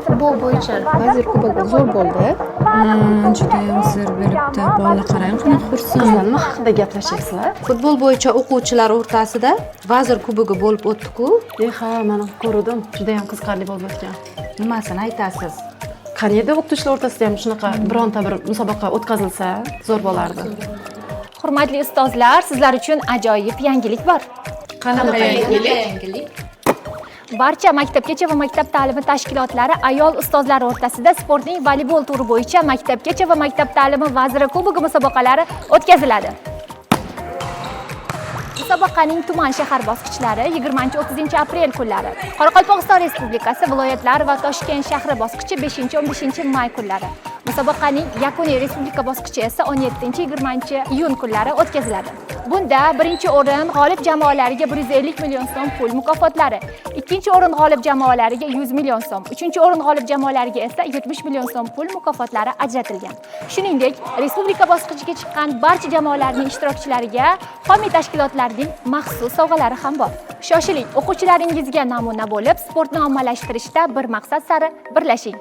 Futbol bo'yicha Vazir kubogi zo'r bo'ldi. Judayam zo'r bo'libdi. Bolalar, qarang, qanaqa xursand. Qizlar, nima haqida gaplashyapsizlar? Futbol bo'yicha o'quvchilar o'rtasida Vazir kubogi bo'lib o'tdi-ku. E ha, mana ko'rdim, judayam qiziqarli bo'lib o'tgan. Nimasini aytasiz? Qaniydi o'qituvchilar o'rtasida ham shunaqa bironta bir musobaqa o'tkazilsa, zo'r bo'lardi. Hurmatli ustozlar, sizlar uchun ajoyib yangilik bor. Qanaqa yangilik? Barcha maktabgacha va maktab ta'limi tashkilotlari ayol ustozlari o'rtasida sportning voleybol turi bo'yicha maktabgacha va maktab ta'limi vaziri kubogi musobaqalari o'tkaziladi. Musobaqaning tuman shahar bosqichlari 20-30 aprel kunlari, Qoraqalpog'iston Respublikasi, viloyatlar va Toshkent shahri bosqichi 5-15 may kunlari. Musobaqaning yakuniy respublika bosqichi esa 17-20 iyun kunlari o'tkaziladi. Bunda birinchi o'rin g'olib jamoalariga 150 million so'm pul mukofotlari, ikkinchi o'rin g'olib jamoalariga 100 million so'm, uchinchi o'rin g'olib jamoalariga esa 70 million so'm pul mukofotlari ajratilgan. Shuningdek, respublika bosqichiga chiqqan barcha jamoalarning ishtirokchilariga homiy tashkilotlarning maxsus sovg'alari ham bor. Shoshiling, o'quvchilaringizga namuna bo'lib, sportni ommalashtirishda bir maqsad sari birlashing.